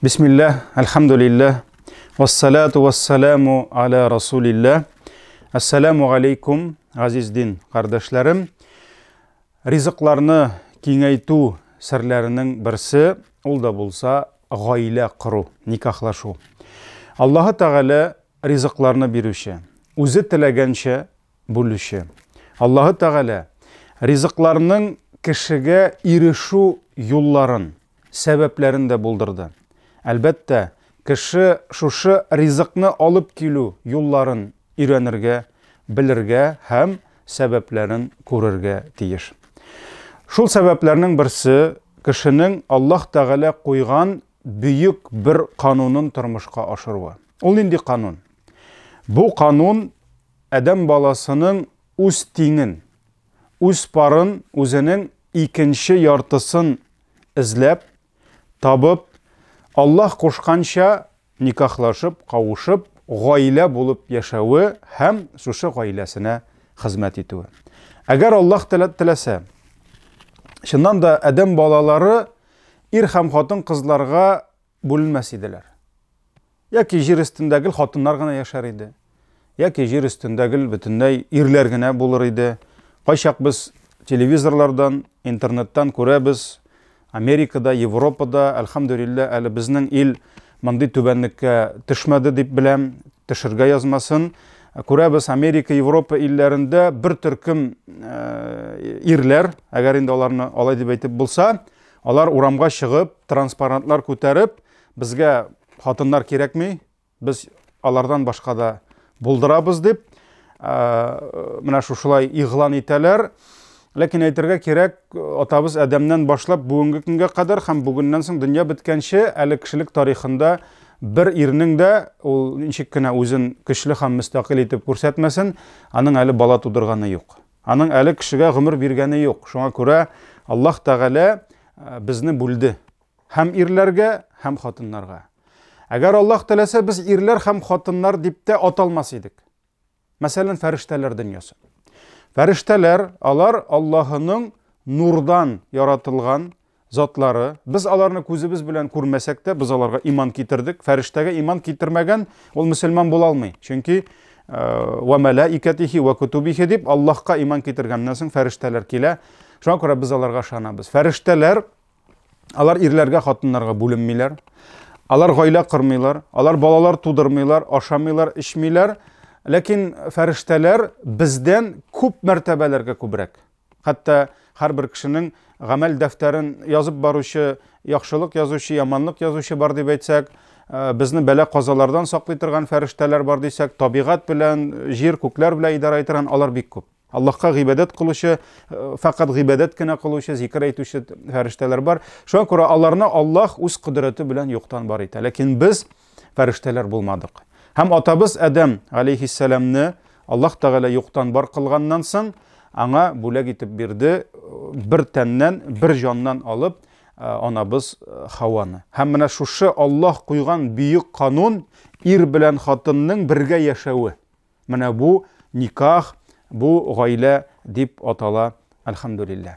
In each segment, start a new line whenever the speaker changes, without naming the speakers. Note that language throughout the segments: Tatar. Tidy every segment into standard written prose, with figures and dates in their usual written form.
Бисмилләһ, әлхәмдүлилләһ, вассалату вассаламу аля расулилләһ. Ассаламу алейкум, газиз дин кардәшләрем. Ризыкларны киңәйтү серләренең берсе, ул да булса гаилә кору, никахлашу. Аллаһы Тәгалә ризыкларны бирүче, үзе теләгәнчә бүлүче. Аллаһы Тәгалә ризыкларның кешегә ирешү юлларын, сәбәпләрен дә булдырды. Әлбәттә, кеше шушы ризыкны алып килү юлларын өйрәнергә, белергә һәм сәбәпләрен күрергә тиеш. Шул сәбәпләрнең берсе кешенең Аллаһ Тәгалә куйган бөек бер канунын тормышка ашыруы. Ул нинди канун? Бу канун адәм баласының үз тиңен, үз парын үзенең икенче яртысын эзләп, табып, Аллаһ кушканча никахлашып, кавышып, гаилә булып яшәве һәм шушы гаиләсенә хезмәт итүе. Әгәр Аллаһ теләсә, чыннан да адәм балалары ир һәм хатын-кызларга бүленмәс иделәр. Яки җир өстендә гел хатыннар гына яшәр иде. Яки җир өстендә гел бөтенләй ирләр генә булыр иде. Кайчак без телевизорлардан, интернеттан күрәбез, Америкада, Европада, әлхәмдүлилләһ, әле безнең ил мондый түбәнлеккә төшмәде дип беләм, төшергә язмасын. Күрәбез, Америка, Европа илләрендә бер төркем э, ирләр, әгәр инде аларны алай дип әйтеп булса, алар урамга чыгып, транспарантлар күтәреп, безгә хатыннар кирәкми, без алардан башка да булдырабыз дип, менә шушылай игълан итәләр. Ләкин әйтергә кирәк, атабыз Адәмнән башлап бүгенге көнгә кадәр һәм бүгеннән соң дөнья беткәнче әле кешелек тарихында бер ирнең дә ул ничек кенә үзен көчле һәм мөстәкыйль итеп күрсәтмәсен, аның әле бала тудырганы юк. Аның әле кешегә гомер биргәне юк. Шуңа күрә Аллаһ Тәгалә безне бүлде. Һәм ирләргә, һәм хатыннарга. Әгәр Аллаһ теләсә, без ирләр һәм хатыннар дип тә аталмас идек. Мәсәлән, фәрештәләр дөньясы. Фәрештәләр, алар Аллаһының нурдан яратылган затлары. Без аларны күзебез белән күрмәсәк тә, без аларга иман китердек. Фәрештәгә иман китермәгән, ул мөселман була алмый. Чөнки ва мәләикәтихи ва кутубихи дип Аллаһка иман китергәннән соң фәрештәләр килә. Шуңа күрә без аларга ышанабыз. Фәрештәләр Алар ирләргә, хатыннарга бүленмиләр. Алар гаилә кормыйлар, алар балалар тудырмыйлар, ашамыйлар, эчмиләр. Ләкин фәрештәләр бездән күп мәртәбәләргә күбрәк. Хәтта һәрбер кешенең гамәл дәфтәрен язып баручы, яхшылык язучы, яманлык язучы бар дип әйтсәк, э, безне бәла-казалардан саклый торган фәрештәләр бар дисәк, табигать белән, җир, күкләр белән идарә итә торган алар бик күп. Аллаһка гыйбадәт кылучы, э, фәкать гыйбадәт кенә кылучы, зикер әйтүче фәрештәләр бар. Шуңа күрә аларны Аллаһ үз кодрәте белән юктан бар итә. Ләкин без фәрештәләр булмадык. Һәм атабыз Адәм алейхиссәламны Аллаһ Тәгалә юктан бар кылганнан соң, аңа бүләк итеп бирде, э, бер тәннән, бер җаннан алып, э, анабыз Хаваны. Һәм менә шушы Аллаһ куйган бөек канун ир белән хатынның бергә яшәве. Менә бу никах, бу гаилә дип атала, әлхәмдүлилләһ.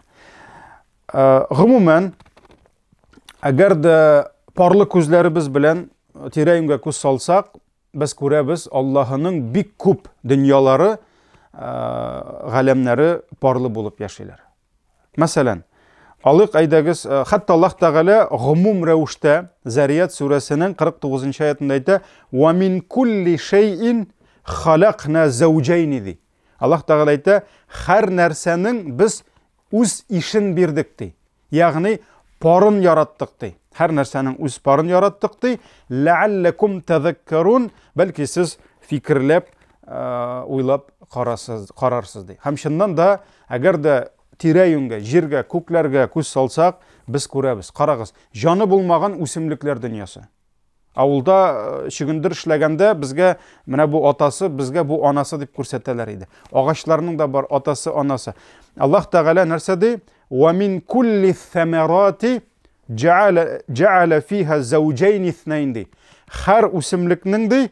Э, гомумән, әгәр дә парлы күзләребез белән тирә-юньгә күз салсак, без күрәбез Аллаһының бик күп дөньялары, э, галәмнәре парлы булып яшиләр. Мәсәлән, алыйк әйдәгез, э, хәтта Аллаһ Тәгалә гомум рәвештә Зарият сүрәсенең 49 аятында әйтә: "Ва мин кулли шәйин халакна зәүҗәйни" ди. Аллаһ Тәгалә әйтә, һәр нәрсәнең без үз ишен бирдек ди. Ягъни парын яраттык ди. Һәр нәрсәнең үз парын яраттык ди. Ләалләкум тазаккарун, бәлки сез фикерләп, э, уйлап карасыз, карарсыз ди. Һәм чыннан да Әгәр дә тирә-юньгә, җиргә, күкләргә күз салсак, без күрәбез. Карагыз, җаны булмаган үсемлекләр дөньясы. Авылда э, чөгендер эшләгәндә безгә менә бу атасы, безгә бу анасы дип күрсәтәләр иде. Агачларның да бар атасы, анасы. Аллаһ Тәгалә нәрсә ди? Ва мин кулли самарати җәгәлә фиха зәүҗәйн иснәйн ди. Һәр үсемлекнең ди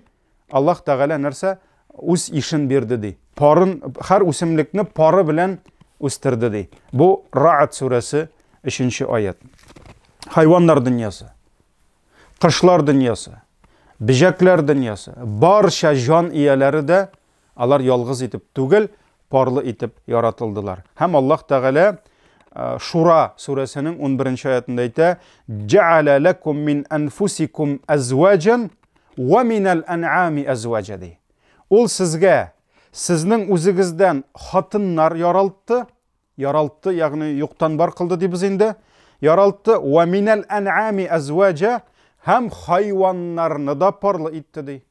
Аллаһ Тәгалә нәрсә? Үз ишен бирде ди. Парын, һәр үсемлекне пары белән үстерде ди. Бу Ра'д сүрәсе 3 аят. Хайваннар дөньясы. Кошлар дөньясы, бөҗәкләр дөньясы, барча җан ияләре дә алар ялгыз итеп түгел, парлы итеп яратылдылар. Һәм Аллаһ Тәгалә э, Шура сүрәсенең 11 аятында әйтә: "Җәалә ләкум мин анфусикум әзваҗан ва минәл анъами әзваҗа" ди. Ул сезгә сезнең үзегездән хатыннар яралтты, Яралтты, ягъни юктан бар кылды дибез инде. Яралтты ва минәл ән'ами әзваҗа һәм хайваннарны да парлы итте ди.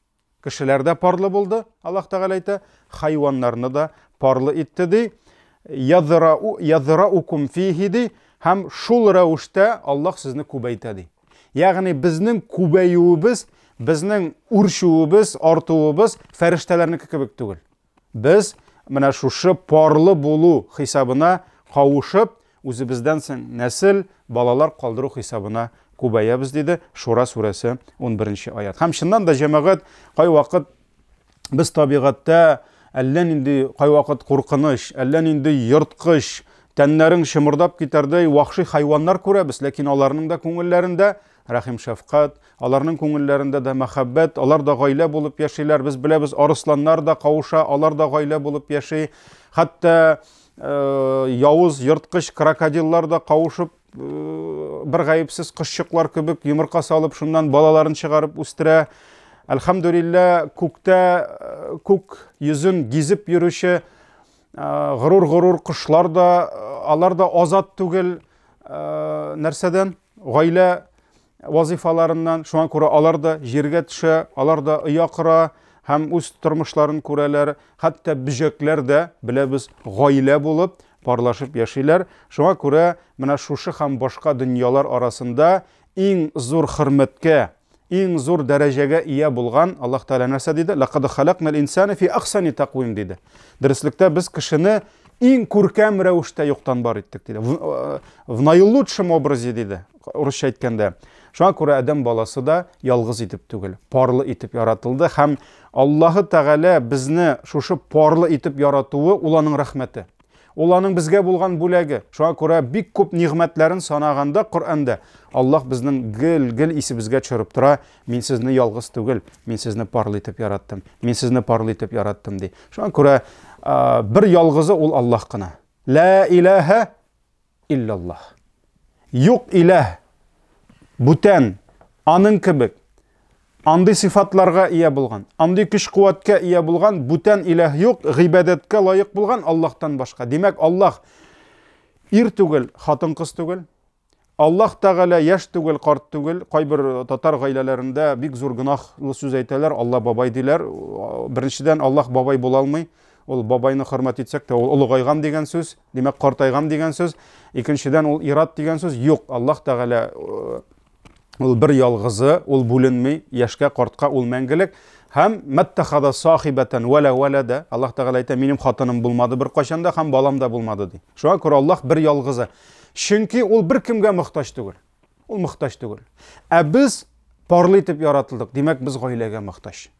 Кешеләр дә парлы булды, Аллаһ Тәгалә әйтә, хайваннарны да парлы итте ди. Язрау язраукум фихи ди һәм шул рәвештә Аллаһ сезне күбәйтә ди. Ягъни безнең күбәюебез, безнең үрчүебез, артуыбыз фәрештәләрнеке кебек түгел. Без менә шушы парлы булу хисабына кавышып, үзебездән соң нәсел, балалар калдыру хисабына күбәябез, диде Шура сүрәсе 11 аят. Һәм чыннан да җәмәгать кайвакыт без табигатьтә әллә нинди кайвакыт куркыныч, әллә нинди ерткыч, тәннәрең чымырдап китәрдәй вахши хайваннар күрәбез, ләкин аларның да күңелләрендә рәхим-шәфкать, Аларның күңелләрендә дә мәхәббәт, алар да гаилә булып яшиләр. Без беләбез, арысланнар да кавыша, алар да гаилә булып яши. Хәтта э, явыз, ерткыч крокодиллар да кавышып, э, бер гаепсез кошчыклар кебек йомырка салып, шуннан балаларын чыгарып үстерә. Әлхәмдүлиллә, күктә э, күк йөзен гизеп йөрүче горур-горур кошлар да, алар да азат түгел нәрсәдән? Гаилә вазыйфаларыннан, шуңа күрә алар да җиргә төшә, алар да оя кора һәм үз тормышларын күрәләр. Хәтта бөҗәкләр дә, беләбез, гаилә булып, парлашып яшиләр. Шуңа күрә менә шушы һәм башка дөньялар арасында иң зур хөрмәткә, иң зур дәрәҗәгә ия булган Аллаһ Тәгалә нәрсә диде? Лакад халакнал инсана фи ахсани таквим диде. Дөреслектә без кешене иң күркәм рәвештә юктан бар иттек диде. В, э, в наилучшем образе диде, урысча әйткәндә. Шуңа күрә адәм баласы да ялгыз итеп түгел, парлы итеп яратылды һәм Аллаһы Тәгалә безне шушы парлы итеп яратуы ул аның рәхмәте. Ул аның безгә булган бүләге. Шуңа күрә бик күп нигъмәтләрен санаганда Коръәндә Аллаһ безнең гел-гел исебезгә төшереп тора, мин сезне ялгыз түгел, мин сезне парлы итеп яраттым, мин сезне парлы итеп яраттым ди. Шуңа күрә бер ялгызы ул Аллаһ кына. Ла илаһа иллаллаһ. Юк иләһ, бүтән, аның кебек, андый сыйфатларга ия булган, андый көч-куәткә ия булган бүтән иләһ юк, гыйбадәткә лаек булган Аллаһтан башка. Димәк, Аллаһ ир түгел, хатын-кыз түгел. Аллаһ Тәгалә яшь түгел, карт түгел. Кайбер татар гаиләләрендә бик зур гөнаһлы сүз әйтәләр, Алла бабай диләр. Беренчедән, Аллаһ бабай була алмый. Ул бабайны хөрмәт итсәк тә, ул олыгайган дигән сүз, димәк, картайган дигән сүз. Икенчедән, ул ират дигән сүз. Юк, Аллаһ Тәгалә э, ул бер ялгызы, ул бүленми, яшькә, картка ул мәңгелек. Һәм мәттахада сахибәтән вәлә вәләдә, Аллаһ Тәгалә әйтә, минем хатыным булмады беркайчан да һәм балам да булмады ди. Шуңа күрә Аллаһ бер ялгызы. Чөнки ул беркемгә мохтаҗ түгел. Ул мохтаҗ түгел. Ә без парлы итеп яратылдык. Димәк, без гаиләгә мохтаҗ.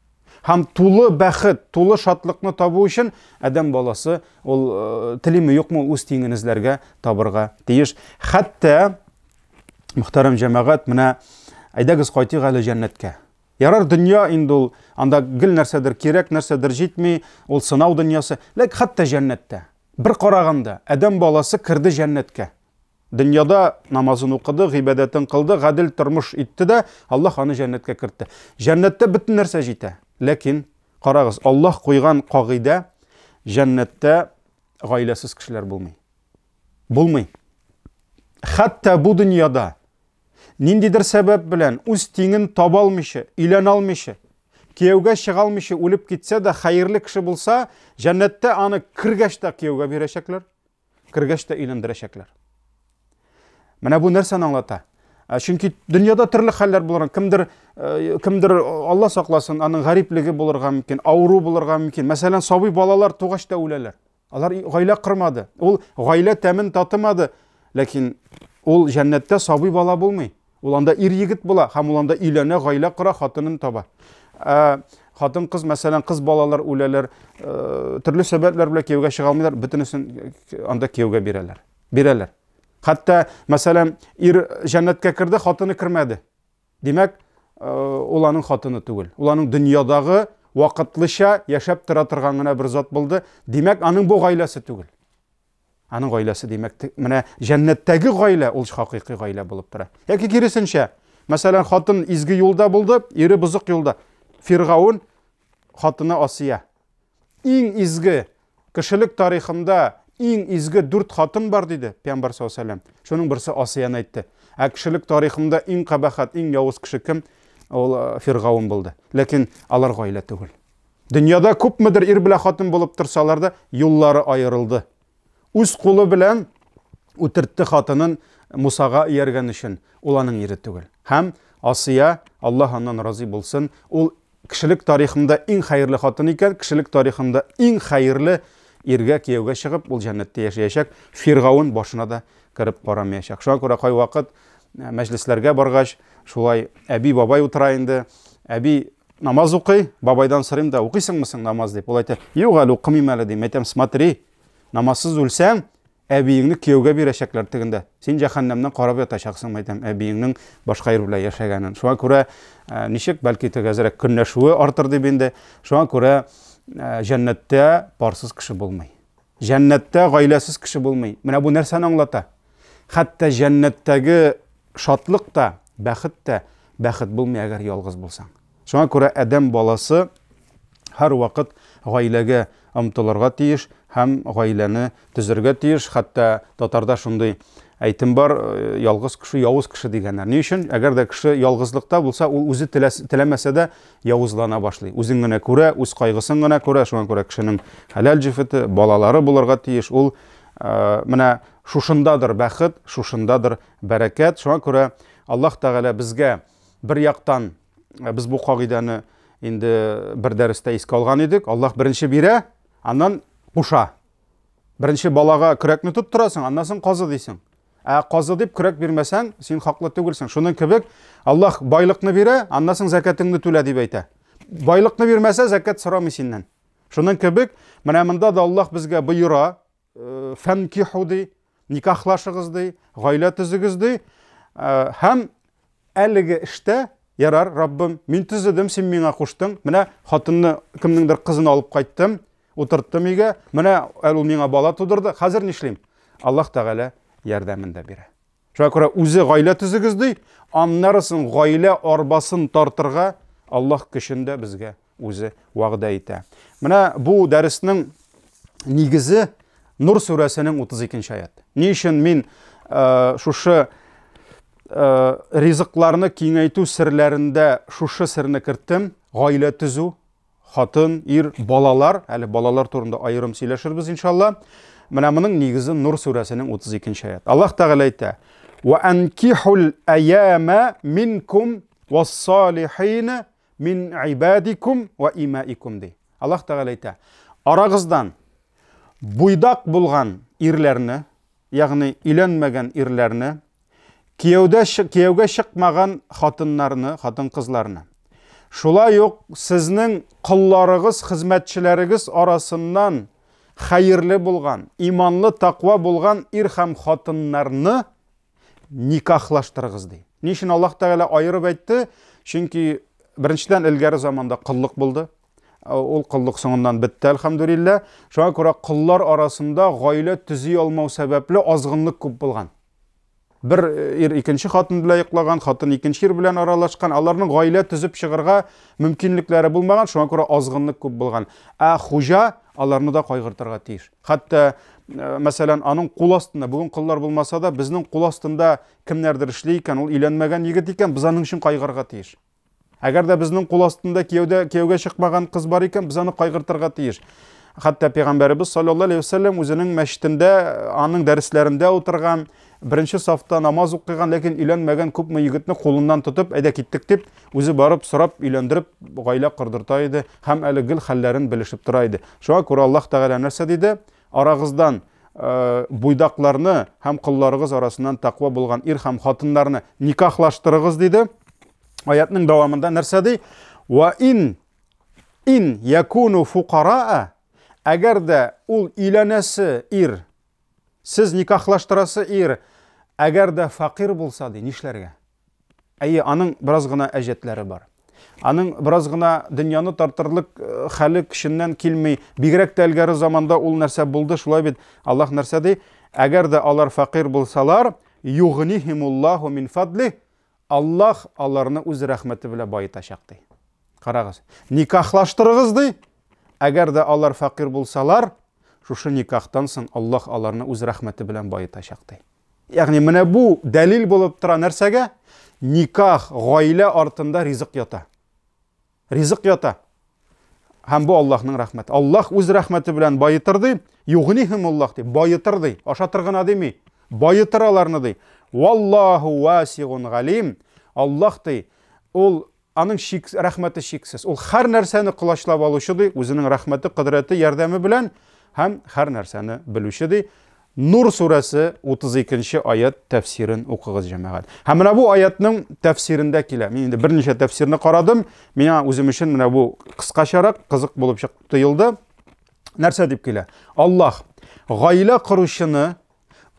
Һәм тулы бәхет, тулы шатлыкны табу өчен адәм баласы ул э, телиме юкмы үз тиңен эзләргә, табырга тиеш. Хәтта мөхтәрәм җәмәгать, менә әйдәгез кайтыйк әле җәннәткә. Ярар, дөнья инде ул, анда гел нәрсәдер кирәк, нәрсәдер җитми, ул сынау дөньясы. Ләкин хәтта җәннәттә Бер караганда, адәм баласы керде җәннәткә. Дөньяда намазын укыды, гыйбадәтен кылды, гадел тормыш итте дә, Аллаһ аны җәннәткә кертте. Җәннәттә бөтен нәрсә җитә. Ләкин, карагыз, Аллаһ куйган кагыйдә, җәннәттә гаиләсез кешеләр булмый. Булмый. Хәтта бу дөньяда Ниндидер сәбәп белән үз тиңен таба алмыйча, өйләнә алмыйча, кияүгә чыга алмыйча үлеп китсә дә, хәерле кеше булса, җәннәттә аны кергәч тә кияүгә бирәчәкләр, кергәч тә өйләндерәчәкләр. Менә бу нәрсәне аңлата? Чөнки дөньяда төрле хәлләр булыр. Кемдер, э, кемдер Алла сакласын, аның гариплеге булырга мөмкин, авыру булырга мөмкин. Мәсәлән, сабый балалар тугач та үләләр. Алар гаилә кормады. Ул гаилә тәмен татымады. Ләкин ул җәннәттә сабый бала булмый. Ул анда ир егет була һәм ул анда өйләнә, гаилә кора, хатынын таба. Ә, хатын кыз, мәсәлән, кыз балалар үләләр, э, төрле сәбәпләр белән кияүгә чыга алмыйлар, бөтенесен анда кияүгә бирәләр. Бирәләр. Хәтта, мәсәлән, ир җәннәткә керде, хатыны кермәде. Димәк, ул аның хатыны түгел. Ул аның дөньядагы вакытлыча яшәп тора торган гына бер зат булды. Димәк, аның бу гаиләсе түгел. Аның гаиләсе, димәк, менә җәннәттәге гаилә ул хакыйкый гаилә булып тора. Яки киресенчә, мәсәлән, хатын изге юлда булды, ире бозык юлда. Фиргаун хатыны Асия. Иң изге кешелек тарихында иң изге дүрт хатын бар диде Пәйгамбәр саллаллаһу алейһи вәсәлләм. Шуның берсе Асияны әйтте. Ә кешелек тарихында иң кабахәт, иң явыз кеше кем? Ул э, Фиргаун булды. Ләкин алар гаилә түгел. Дөньяда күпмедер ир белән хатын булып торсалар да, юллары аерылды. Үз кулы белән үтертте хатынын Мусага ияргән өчен. Ул аның ире түгел. Һәм Асия, Аллаһ аннан разый булсын, ул кешелек тарихында иң хәерле хатын икән, кешелек тарихында иң хәерле иргә кияүгә чыгып, ул җәннәттә яшәячәк, Фиргаун башына да кереп карамаячак. Шуңа күрә кайвакыт э, мәҗлесләргә баргач, шулай әби бабай утыра инде, әби намаз укый, бабайдан сорыйм да, укыйсыңмы соң намаз дип. Ул әйтә, юк әле укымыйм әле дим. Әйтәм, смотри, намазсыз үлсәң, әбиеңне кияүгә бирәчәкләр тегендә. Син җәһәннәмнән карап ятачаксың, әйтәм, әбиеңнең башка ир белән яшәгәнен. Шуңа күрә э, ничек, бәлки тегәзрәк көнләшүе артыр дип инде. Шуңа күрә э, җәннәттә парсыз кеше булмый. Җәннәттә гаиләсез кеше булмый. Менә бу нәрсәне аңлата? Хәтта җәннәттәге шатлык та, бәхет тә бәхет булмый, әгәр ялгыз булсаң. Шуңа күрә адәм баласы һәрвакыт гаиләгә омтылырга тиеш һәм гаиләне төзергә тиеш. Хәтта татарда шундый әйтем бар, э, ялгыз кеше явыз кеше дигәннәр. Ни өчен? Әгәр дә кеше ялгызлыкта булса, ул үзе теләмәсә дә явызлана башлый. Үзен генә күрә, үз кайгысын гына күрә. Шуңа күрә кешенең хәләл җефете, балалары булырга тиеш. Ул э, менә шушындадыр бәхет, шушындадыр бәрәкәт. Шуңа күрә Аллаһ Тәгалә безгә бер яктан э, без бу кагыйдәне инде бер дәрестә искә алган идек. Аллаһ беренче бирә, аннан куша. Беренче балага көрәкне тоттырасың, аннан соң казы дисең. Ә казы дип көрәк бирмәсәң, син хаклы түгелсең. Шуның кебек Аллаһ байлыкны бирә, аннан соң зәкәтеңне түлә дип әйтә. Байлыкны бирмәсә, зәкәт сорамый синнән. Шуның кебек, менә монда да Аллаһ безгә боера, э, фәнкиху ди, никахлашыгыз ди, гаилә төзегез ди. Э, һәм әлеге эштә ярар, Раббым, мин төзедем, син миңа куштың. Менә хатынны кемнеңдер кызын алып кайттым, утырттым өйгә. Менә әле ул миңа бала тудырды. Хәзер нишлим? Аллаһ Тәгалә ярдәмен дә бирә. Шуңа күрә үзе гаилә төзегез ди, аннары соң гаилә арбасын тартырга Аллаһ көчен дә безгә үзе вәгъдә итә. Менә бу дәреснең нигезе Нур сүрәсенең 32 нче аят. Ни өчен мин э, шушы э, ризыкларны киңәйтү серләрендә шушы серне керттем? Гаилә төзү, хатын, ир, балалар, әле балалар турында аерым сөйләшербез иншалла. Менә моның нигезе Нур сүрәсенең 32 нче аят. Аллаһ Тәгалә әйтә: "Ва анкихул аяма минкум вас-салихин Мин ибадикум ва имаикум ди. Аллаһ Тәгалә әйтә, арагыздан буйдак булган ирләрне, ягъни өйләнмәгән ирләрне, кияүдә кияүгә чыкмаган хатыннарны, хатын-кызларны. Шулай ук сезнең колларыгыз, хезмәтчеләрегез арасыннан хәерле булган, иманлы, таква булган ир һәм хатыннарны никахлаштырыгыз ди. Ни өчен Аллаһ Тәгалә аерып әйтте? Чөнки беренчедән элгәре заманда коллык булды. Ул коллык соңыннан бетте, әлхәмдүлилләһ. Шуңа күрә коллар арасында гаилә төзи алмау сәбәпле азгынлык күп булган. Бер ир икенче хатын белән йоклаган, хатын икенче ир белән аралашкан. Аларның гаилә төзеп чыгарга мөмкинлекләре булмаган, шуңа күрә азгынлык күп булган. Ә хуҗа аларны да кайгыртырга тиеш. Хәтта, э, мәсәлән, аның кул астында, бүген коллар булмаса да, безнең кул астында кемнәрдер эшли икән, ул өйләнмәгән егет икән, без аның өчен кайгырырга тиеш. Әгәр дә безнең кул астында кияүдә кияүгә чыкмаган кыз бар икән, без аны кайгыртырга тиеш. Хәтта пәйгамбәребез саллаллаһу алейһи вәсәлләм үзенең мәчетендә, аның дәресләрендә утырган, беренче сафта намаз укыган, ләкин өйләнмәгән күпме егетне кулыннан тотып, әйдә киттек дип, үзе барып сорап, өйләндереп, гаилә кордырта иде һәм әле гел хәлләрен белешеп тора иде. Шуңа күрә Аллаһ Тәгалә нәрсә диде? Арагыздан э, буйдакларны һәм колларыгыз арасыннан тәкъва булган ир һәм хатыннарны никахлаштырыгыз диде. Аятның дәвамында нәрсә ди? Ва ин ин якуну фукараа әгәр дә ул өйләнәсе ир, сез никахлаштырасы ир, әгәр дә факир булса ди, нишләргә? Әйе, аның бераз гына әҗәтләре бар. Аның бераз гына дөньяны тартырлык э, хәле көченнән килми. Бигрәк тә элгәре заманда ул нәрсә булды, шулай бит. Аллаһ нәрсә ди? Әгәр дә алар фәкыйрь булсалар, югнихимуллаһу мин фадли, Аллаһ аларны үз рәхмәте белән баетачак ди. Карагыз. Никахлаштырыгыз ди. Әгәр дә алар фәкыйрь булсалар, шушы никахтан соң Аллаһ аларны үз рәхмәте белән баетачак ди. Ягъни менә бу дәлил булып тора нәрсәгә? Никах, гаилә артында ризык ята. Ризык ята. Һәм бу Аллаһның рәхмәте. Аллаһ үз рәхмәте белән баетыр ди. Югнихим Аллаһ ди. Баетыр ди. Ашатыр гына дими. Баетыр аларны ди. Валлаху васигун галим. Аллаһ ди. Ул аның шик, рәхмәте шиксез. Ул һәр нәрсәне колачлап алучы ди, үзенең рәхмәте, кодрәте, ярдәме белән һәм һәр нәрсәне белүче ди. Нур сүрәсе 32 нче аят тәфсирен укыгыз, җәмәгать. Һәм менә бу аятның тәфсирендә килә. Мин инде берничә тәфсирне карадым. Миңа үзем өчен менә бу кыскачарак, кызык булып чык тоелды. Нәрсә дип килә? Аллаһ гаилә коручыны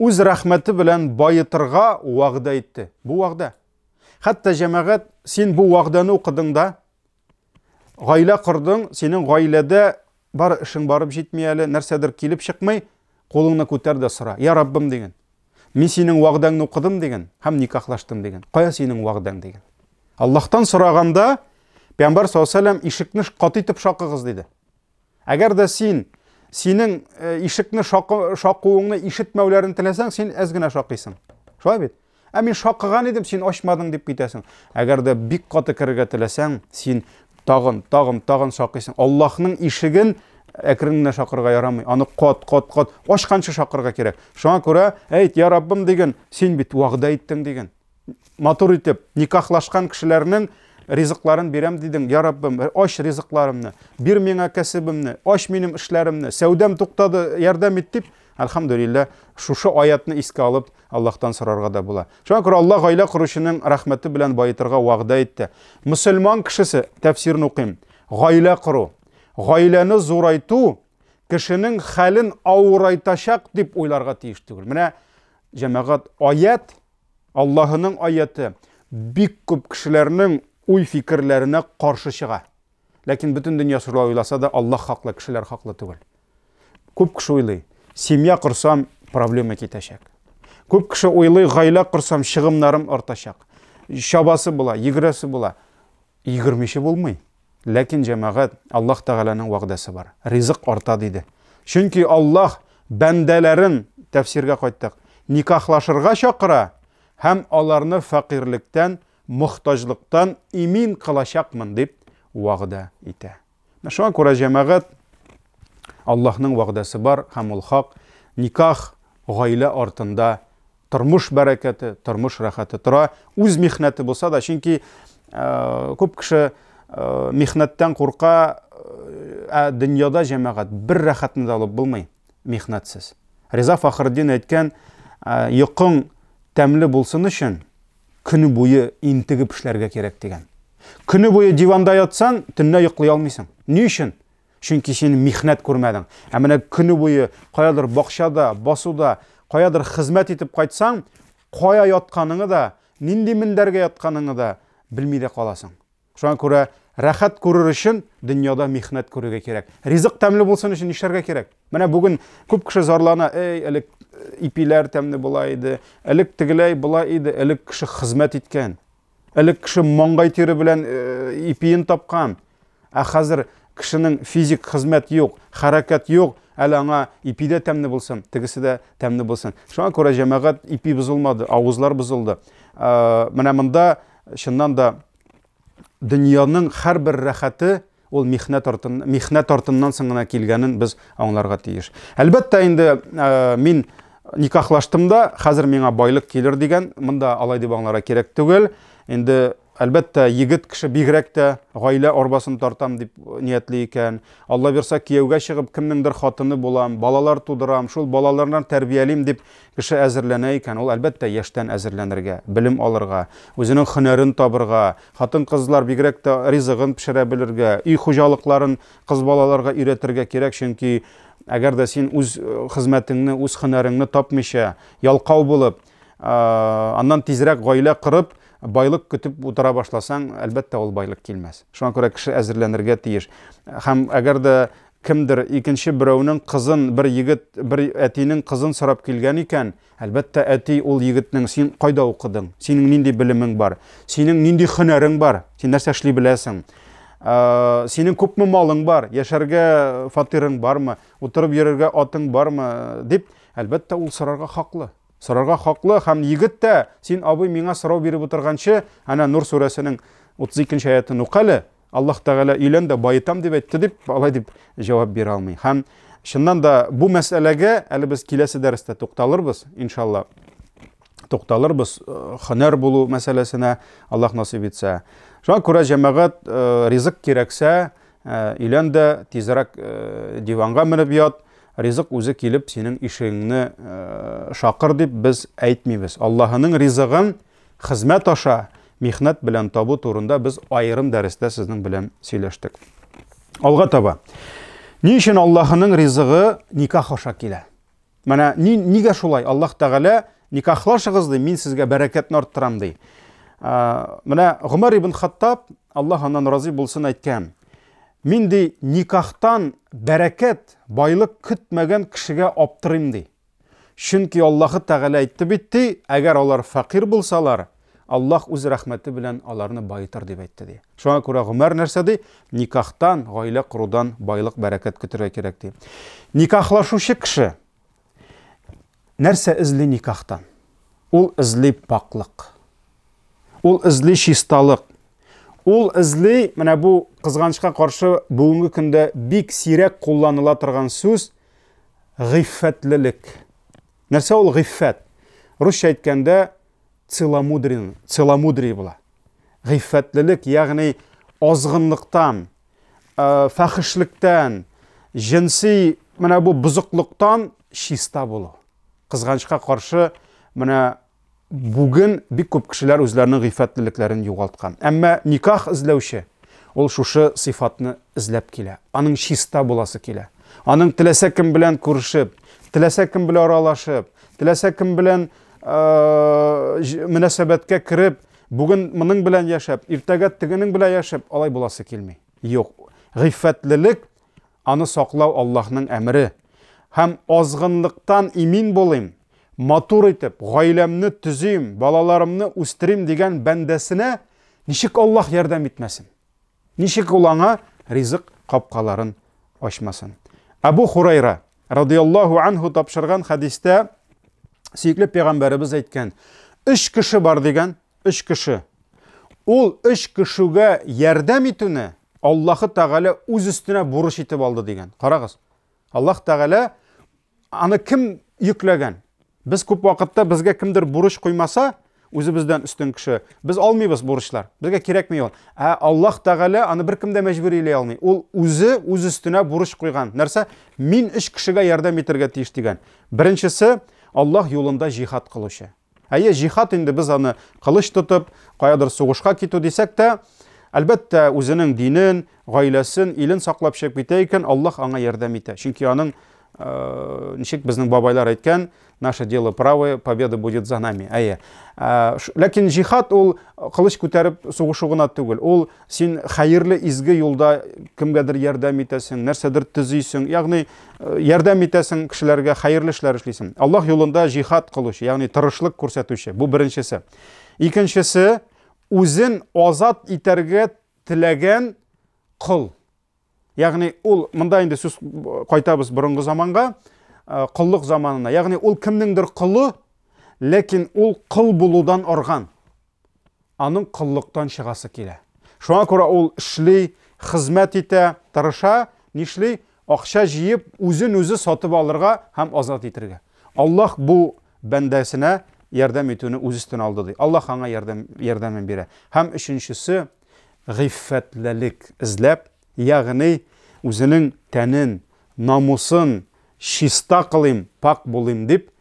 үз рәхмәте белән баетырга вәгъдә итте. Бу вәгъдә. Хәтта җәмәгать, син бу вәгъдәне укыдың да, гаилә кордың, синең гаиләдә бар эшең барып җитми әле, нәрсәдер килеп чыкмый, кулыңны күтәр дә сора. Я Раббым диген. Мин синең вәгъдәңне укыдым диген һәм никахлаштым диген. Кая синең вәгъдәң диген. Аллаһтан сораганда Пәйгамбәр саллаллаһу алейһи вәсәлләм ишекне каты итеп шакыгыз диде. Әгәр дә син синең э, ишекне шакы, шакуыңны ишетмәүләрен теләсәң, син әз генә шакыйсың. Шулай бит? Ә мин шакыган идем, син ачмадың дип китәсең. Әгәр дә бик каты керергә теләсәң, син тагын, тагын, тагын шакыйсың. Аллаһның ишеген әкрен генә шакырга ярамый. Аны кат, кат, кат ачканчы шакырга кирәк. Шуңа күрә, әйт, я Раббым диген, син бит вәгъдә иттең диген. Матур итеп никахлашкан кешеләрнең ризыкларын бирәм дидең, я Раббым, ач ризыкларымны, бир миңа кәсебемне, ач минем эшләремне, сәүдәм туктады, ярдәм ит дип, әлхәмдүлилләһ, шушы аятны искә алып, Аллаһтан сорарга да була. Шуңа күрә Аллаһ гаилә коручының рәхмәте белән баетырга вәгъдә итте. Мөселман кешесе, тәфсирен укыйм, гаилә кору, гаиләне зурайту кешенең хәлен авырайтачак дип уйларга тиеш түгел. Менә җәмәгать аят, Аллаһының аяты бик күп кешеләрнең уй-фикерләренә каршы чыга. Ләкин бөтен дөнья шулай уйласа да, Аллаһ хаклы, кешеләр хаклы түгел. Күп кеше уйлый, семья корсам, проблема китәчәк. Күп кеше уйлый, гаилә корсам, чыгымнарым артачак. Чабасы була, йөгерәсе була. Йөгермичә булмый. Ләкин җәмәгать, Аллаһ Тәгаләнең вәгъдәсе бар. Ризык арта диде. Чөнки Аллаһ бәндәләрен, тәфсиргә кайттык, никахлашырга чакыра һәм аларны фәкыйрьлектән, мохтаҗлыктан имин кылачакмын дип вәгъдә итә. Менә шуңа күрә җәмәгать Аллаһның вәгъдәсе бар һәм ул хак. Никах гаилә артында тормыш бәрәкәте, тормыш рәхәте тора. Үз михнәте булса да, чөнки э, күп кеше э, михнәттән курка, э, ә дөньяда җәмәгать бер рәхәтне дә алып булмый михнәтсез. Риза Фахретдин әйткән, йокың тәмле булсын өчен көне буе интегеп эшләргә кирәк дигән. Көне буе диванда ятсаң, төнлә йоклый алмыйсың. Ни өчен? Чөнки син михнәт күрмәдең. Ә менә көне буе каядыр бакчада, басуда, каядыр хезмәт итеп кайтсаң, кая ятканыңы да, нинди мендәргә ятканыңы да белми дә каласың. Шуңа күрә рәхәт күрер өчен дөньяда михнәт күрергә кирәк. Ризык тәмле булсын өчен нишләргә кирәк? Менә бүген күп кеше зарлана, эй, элек ипиләр тәмле була иде, элек тегеләй була иде, элек кеше хезмәт иткән. Элек кеше маңгай тире белән э, ипиен тапкан. Ә хәзер кешенең физик хезмәт юк, хәрәкәт юк, әле аңа ипи дә тәмле булсын, тегесе дә тәмле булсын. Шуңа күрә җәмәгать ипи бозылмады, авызлар бозылды. Э, менә монда чыннан да дөньяның һәрбер рәхәте ул михнәт артын, михнәт артыннан соң гына килгәнен без аңларга тиеш. Әлбәттә инде э, мин никахлаштым да, хәзер миңа байлык килер дигән, монда алай дип аңларга кирәк түгел. Инде әлбәттә егет кеше бигрәк тә гаилә арбасын тартам дип ниятли икән. Алла бирса кияүгә чыгып кемнеңдер хатыны булам, балалар тудырам, шул балаларны тәрбиялим дип Кеше әзерләнә икән, ул, әлбәттә, яшьтән әзерләнергә, белем алырга, үзенең һөнәрен табырга, хатын-кызлар бигрәк тә ризыгын пешерә белергә, өй хуҗалыкларын кыз балаларга өйрәтергә кирәк, чөнки әгәр дә син үз э, хезмәтеңне, үз һөнәреңне тапмыйча, ялкау булып, э, аннан тизрәк гаилә корып, байлык көтеп утыра башласаң, әлбәттә, ул байлык килмәс. Шуңа күрә кеше әзерләнергә тиеш. Һәм әгәр дә кемдер икенче берәүнең кызын, бер егет, бер әтинең кызын сорап килгән икән, әлбәттә, әти ул егетнең син кайда укыдың, синең нинди белемең бар, синең нинди һөнәрең бар, син нәрсә эшли беләсең, синең күпме малың бар, яшәргә фатирың бармы, утырып йөрергә атың бармы, дип, әлбәттә, ул сорарга хаклы. Сорарга хаклы һәм егет тә, син абый миңа сорау биреп утырганчы, әнә Нур сүрәсенең 32 нче аятын укы әле, Аллаһ Тәгалә өйлән дә баетам дип әйтте дип, алай дип җавап бирә алмый. Һәм чыннан да бу мәсьәләгә әле без киләсе дәрестә тукталырбыз, иншалла. Тукталырбыз э, һөнәр булу мәсьәләсенә, Аллаһ насыйп итсә. Шуңа күрә җәмәгать э, ризык кирәксә, э, өйлән дә тизрәк диванга менеп ят, ризык үзе килеп синең ишегеңне шакыр дип без әйтмибез. Аллаһының ризыгын Хезмәт аша михнәт белән табу турында без аерым дәрестә сезнең белән сөйләштек. Алга таба. Ни өчен Аллаһының ризыгы никах аша килә? Менә ни, нигә шулай? Аллаһ Тәгалә никахлашыгыз ди, мин сезгә бәрәкәтне арттырам ди. Менә Гомәр ибн Хаттаб, Аллаһ аннан разый булсын, әйткән. Мин ди никахтан бәрәкәт, байлык көтмәгән кешегә аптырыйм ди. Чөнки Аллаһы Тәгалә әйтте бит ди, әгәр алар фәкыйрь булсалар, Аллаһ үз рәхмәте белән аларны баетыр дип әйтте ди. Шуңа күрә Гомәр нәрсә ди? Никахтан, гаилә корудан байлык, бәрәкәт көтергә кирәк ди. Никахлашучы кеше нәрсә эзли никахтан? Ул эзли пакьлык. Ул эзли чисталык. Ул эзли, менә бу кызганычка каршы бүгенге көндә бик сирәк кулланыла торган сүз, Гыйффәтлелек. Нәрсә ул гыйффәт? Русча әйткәндә целомудрин, целомудрие була. Гыйффәтлелек, ягъни азгынлыктан, э, фәхешлектән, җенси менә бу бозыклыктан чиста булу. Кызганычка каршы, менә Бүген бик күп кешеләр үзләренең гыйффәтлелекләрен югалткан. Әмма никах эзләүче ул шушы сыйфатны эзләп килә. Аның чиста буласы килә. Аның теләсә кем белән күрешеп, теләсә кем белән аралашып, теләсә кем белән мөнәсәбәткә кереп, бүген моның белән яшәп, иртәгә тегенең белән яшәп, алай буласы килми. Юк. Гыйффәтлелек Аны саклау Аллаһның әмере. Һәм азгынлыктан имин булыйм, матур итеп, гаиләмне төзим, балаларымны үстерим дигән бәндәсенә ничек Аллаһ ярдәм итмәсен? Ничек ул аңа ризык капкаларын ачмасын? Әбу Хурайра радиаллаһу анһу тапшырган хәдистә сөекле пәйгамбәребез әйткән, өч кеше бар дигән, Өч кеше. Ул өч кешегә ярдәм итүне Аллаһы Тәгалә үз өстенә бурыч итеп алды дигән. Карагыз. Аллаһ Тәгалә аны кем йөкләгән? Без күп вакытта безгә кемдер бурыч куймаса, үзебездән өстен кеше, без алмыйбыз бурычлар. Безгә кирәкми ул. Ә Аллаһ Тәгалә аны беркем дә мәҗбүрили алмый. Ул үзе үз өстенә бурыч куйган. Нәрсә? Мин өч кешегә ярдәм итәргә тиеш дигән. Беренчесе, Аллаһ юлында җихад кылучы. Әйе, җихад инде без аны кылыч тотып, каядыр сугышка китү дисәк тә, әлбәттә, үзенең динен, гаиләсен, илен саклап чыгып китә икән, Аллаһ аңа ярдәм итә. Чөнки аның э, ничек безнең бабайлар әйткән, наше дело правое, победа будет за нами. Әйе. Э, ләкин җихад ул кылыч күтәреп сугышу гына түгел. Ул син хәерле изге юлда кемгәдер ярдәм итәсең, нәрсәдер төзисең, ягъни э, ярдәм итәсең кешеләргә, хәерле эшләр эшлисең. Аллаһ юлында җихад кылучы, ягъни тырышлык күрсәтүче. Бу беренчесе. Икенчесе, үзен азат итәргә теләгән кол. Ягъни ул монда инде сүз кайтабыз борынгы заманга, э, коллык заманына. Ягъни ул кемнеңдер колы, ләкин ул кол булудан арган. Аның коллыктан чыгасы килә. Шуңа күрә ул эшли, хезмәт итә, тырыша, нишли? Акча җыеп, үзен үзе сатып алырга һәм азат итергә. Аллаһ бу бәндәсенә ярдәм итүне үз өстенә алды ди. Аллаһ аңа ярдәм ярдәмен бирә. Һәм өченчесе гыйффәтлелек эзләп, ягъни үзенең тәнен, намусын чиста кылыйм, пакь булыйм дип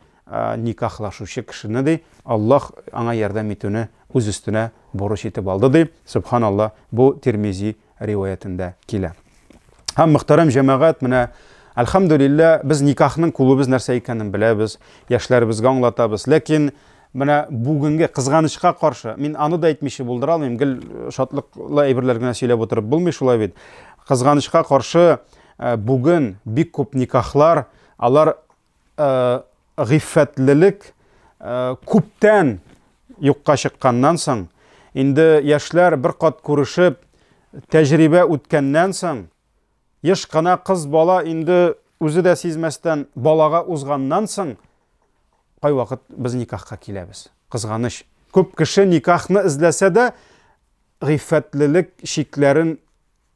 никахлашучы кешене ди, Аллаһ аңа ярдәм итүне үз өстенә бурыч итеп алды ди. Сөбханалла, бу Тирмизи риваятендә килә. Һәм мөхтәрәм җәмәгать, менә әлхәмдүлилләһ, без никахның күбебез нәрсә икәнен беләбез, яшьләребезгә аңлатабыз. Ләкин Менә бүгенге кызганычка каршы, мин аны да әйтмичә булдыра алмыйм, гел шатлыклы әйберләр генә сөйләп утырып булмый шулай бит. Кызганычка каршы, бүген бик күп никахлар, алар гыйффәтлелек күптән юкка чыкканнан соң, инде яшьләр бер кат күрешеп, тәҗрибә үткәннән соң, еш кына кыз бала инде үзе дә сизмәстән балага узганнан соң, кайвакыт без никахка киләбез. Кызганыч. Күп кеше никахны эзләсә дә, гыйффәтлелек чикләрен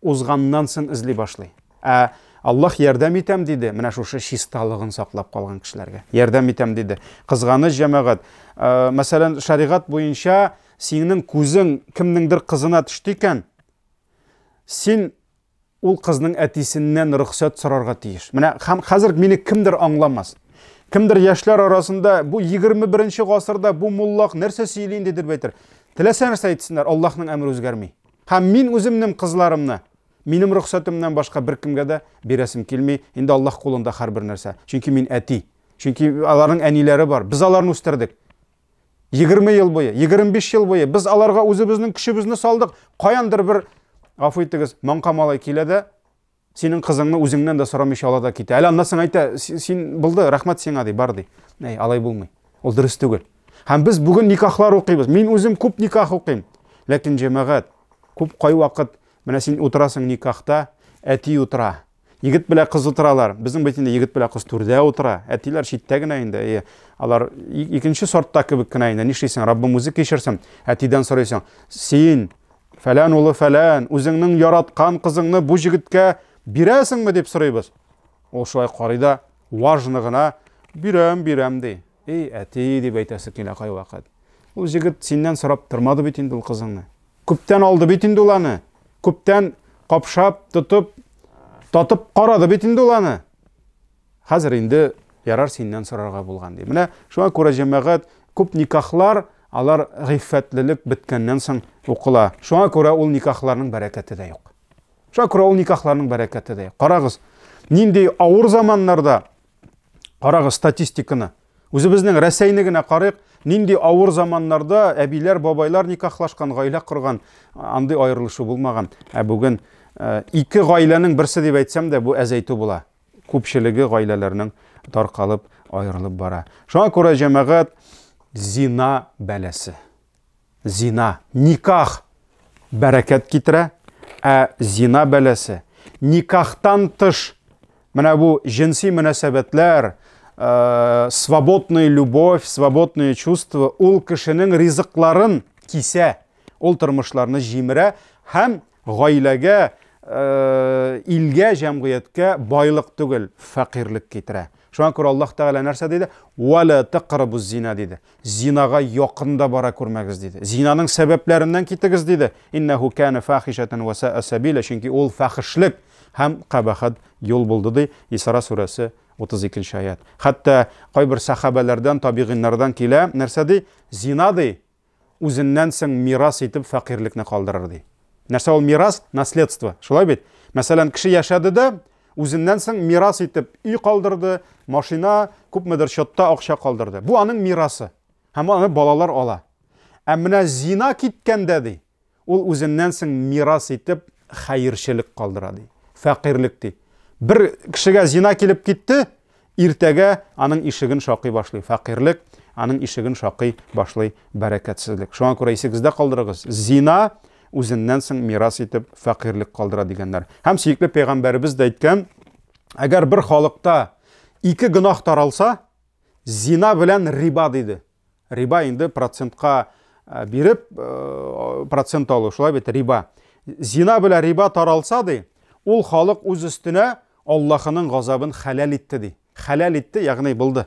узганнан соң эзли башлый. Ә Аллаһ ярдәм итәм диде, менә шушы чисталыгын саклап калган кешеләргә. Ярдәм итәм диде. Кызганыч җәмәгать. Э, мәсәлән, шәригать буенча синең күзең кемнеңдер кызына төште икән, син ул кызның әтисеннән рөхсәт сорарга тиеш. Менә һәм хәзер мине кемдер аңламас. Кемдер яшьләр арасында бу 21 гасырда бу муллак нәрсә сөйли инде дип әйтер. Теләсә нәрсә әйтсеннәр, Аллаһның әмере үзгәрми. Һәм мин үземнең кызларымны минем рөхсәтемнән башка беркемгә дә бирәсем килми. Инде Аллаһ кулында һәрбер нәрсә. Чөнки мин әти. Чөнки аларның әниләре бар. Без аларны үстердек. 20 ел буе, 25 ел буе без аларга үзебезнең көчебезне салдык. Каяндыр бер, гафу итегез, маңка малай килә дә, синең кызыңны үзеңнән дә сорамыйча ала да китә. Әле аннан соң әйтә, син булды, рәхмәт сиңа ди, бар ди. Әй, алай булмый. Ул дөрес түгел. Һәм без бүген никахлар укыйбыз. Мин үзем күп никах укыйм. Ләкин җәмәгать, күп кайвакыт менә син утырасың никахта, әти утыра. Егет белән кыз утыралар. Безнең бит инде егет белән кыз түрдә утыра. Әтиләр читтә генә инде. Әйе. Алар икенче сортта кебек кенә инде. Нишлисең? Раббым үзе кичерсен. Әтидән сорыйсың. Син фәлән улы фәлән, үзеңнең яраткан кызыңны бу җегеткә бирәсеңме дип сорыйбыз. Ул шулай карый да, важно гына, бирәм, бирәм ди. Эй, әти дип әйтәсе килә кайвакыт. Ул җегет синнән сорап тормады бит инде ул кызыңны. Күптән алды бит инде ул аны. Күптән капшап, тотып, татып карады бит инде ул аны. Хәзер инде ярар синнән сорарга булган ди. Менә шуңа күрә җәмәгать күп никахлар алар гыйффәтлелек беткәннән соң укыла. Шуңа күрә ул никахларның бәрәкәте дә юк. Шуңа күрә ул никахларның бәрәкәте дә юк. Карагыз, нинди авыр заманнарда карагыз статистиканы. Үзебезнең Рәсәйне генә карыйк, нинди авыр заманнарда әбиләр, бабайлар никахлашкан, гаилә корган, андый аерылышу булмаган. Ә бүген э, ике гаиләнең берсе дип әйтсәм дә, бу әзәйтү була. Күпчелеге гаиләләрнең таркалып, аерылып бара. Шуңа күрә җәмәгать зина бәласе. Зина, никах бәрәкәт китерә, ә зина бәласе никахтан тыш менә бу җенси мөнәсәбәтләр, э, свободная любовь, свободное чувство ул кешенең ризыкларын кисә, ул тормышларны җимерә һәм гаиләгә, э, илгә, җәмгыятькә байлык түгел, фәкыйрьлек китерә. Шуңа күрә Аллаһ Тәгалә нәрсә диде? Ва ла тақрабуз зина диде. Зинага якын да бара күрмәгез диде. Зинаның сәбәпләреннән китегез диде. Иннәһу кана фахишатан ва саа сабила, чөнки ул фахишлек һәм кабахат юл булды ди. Исра сүрәсе 32 нче аят. Хәтта кайбер сахабәләрдән, табигыйннардан килә, нәрсә ди? Зина ди, үзеннән соң мирас итеп фәкыйрьлекне калдырыр ди. Нәрсә ул мирас? Наследство. Шулай бит? Мәсәлән, кеше яшәде дә, үзеннән соң мирас итеп өй калдырды, машина, күпмедер счетта акча калдырды. Бу аның мирасы. Һәм аны балалар ала. Ә менә зина киткәндә ди, ул үзеннән соң мирас итеп хәерчелек калдыра ди. Фәкыйрьлек ди. Бер кешегә зина килеп китте, иртәгә аның ишеген шакый башлый фәкыйрьлек, аның ишеген шакый башлый бәрәкәтсезлек. Шуңа күрә исегездә калдырыгыз, зина үзеннән соң мирас итеп фәкыйрьлек калдыра дигәннәр. Һәм сөекле пәйгамбәребез дә әйткән, әгәр бер халыкта ике гөнаһ таралса, зина белән риба диде. Риба инде процентка э, биреп, э, процент алу, шулай бит, риба. Зина белән риба таралса ди, ул халык үз өстенә Аллаһының газабын хәләл итте ди. Хәләл итте, ягъни булды.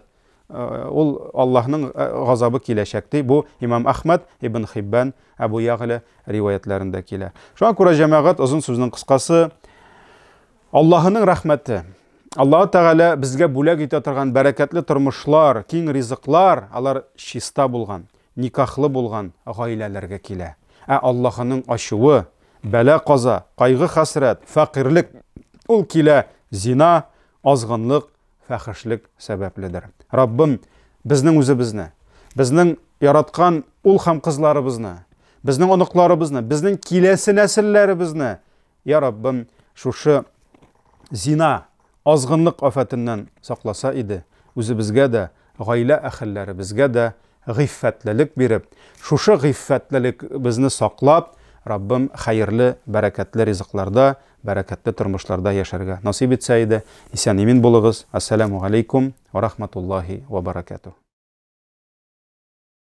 Э, ул Аллаһның газабы киләчәк ди. Бу Имам Ахмад, Ибн Хиббан, Әбу Ягъля риваятләрендә килә. Шуңа күрә җәмәгать озын сүзнең кыскасы, Аллаһының рәхмәте, Аллаһы Тәгалә безгә бүләк итә торган бәрәкәтле тормышлар, киң ризыклар, алар чиста булган, никахлы булган гаиләләргә килә. Ә Аллаһының ачуы, бәла-каза, кайгы-хәсрәт, фәкыйрьлек, ул килә зина, азгынлык, фәхешлек сәбәпледер. Раббым, безнең үзебезне, безнең яраткан ул һәм кызларыбызны, безнең оныкларыбызны, безнең киләсе нәселләребезне, я Раббым, шушы зина, азгынлык афәтеннән сакласа иде, үзебезгә дә, гаилә әһелләребезгә дә гыйффәтлелек биреп, шушы гыйффәтлелегебезне саклап, Раббым хәерле, бәрәкәтле ризыкларда, бәрәкәтле тормышларда яшәргә насыйп итсә иде. Исән-имин булыгыз. Ассаламу алейкум ва рахматуллахи ва баракатух.